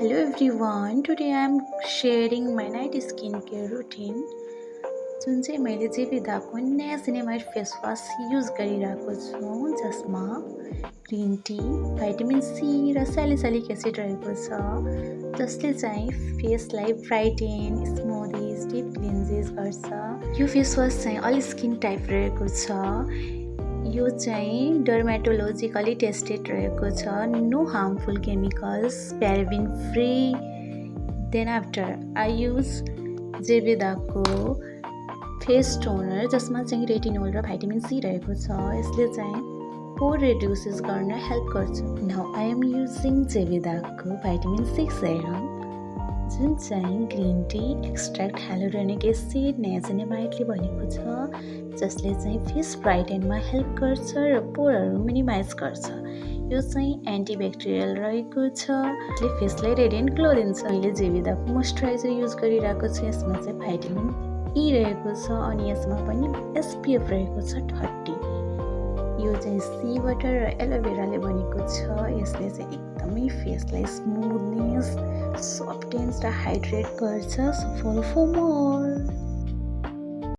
Hello everyone, today I am sharing my night skincare routine जुन चाहिँ मैले जेविदाको नयाँ सिनेमाइड फेस वास युज गरिरहेको छु जसमा ग्रिन टी, भाइटामिन सी र स्यालिसिलिक एसिड रहेको छ जसले चाहिँ फेसलाई ब्राइटेन, स्मुदिज, डिप क्लिन्जेस गर्छ। यो फेस वास चाहिँ अल स्किन टाइप रहेको छ। यो चाहिँ डर्मेटोलोजिकली टेस्टेड रहेको छ, no harmful chemicals, paraben free. Then after I use जेविदाको फेस टोनर जसमा चाहिँ रेटिनोल र भाइटामिन सी रहेको छ। यसले चाहिँ पोर रिड्युसेस गर्न हेल्प गर्छ। नाउ आई एम युजिङ जेविदाको भाइटामिन सी सेरम जुन चाहिँ green tea extract hyaluronic acid नियासिनामाइडले बनेको छ जसले चाहिँ फेस ब्राइटेनमा हेल्प गर्छ र पोरहरू मिनिमाइज गर्छ। यो चाहिँ एन्टिब्याक्टेरियल रहेको छ, यसले फेसलाई रेडियन्ट ग्लो दिन्छ। मैले जेविदाको मोइस्चराइजर युज गरिरहेको छु, यसमा चाहिँ भाइटामिन ई रहेको छ अनि यसमा पनि एसपिएफ रहेको छ 30। यो चाहिँ सी वाटर र एलोभेराले बनेको छ। यसले चाहिँ एकदमै फेसलाई स्मुथनेस, सफ्टेन्स र हाइड्रेट गर्छ। So follow for more.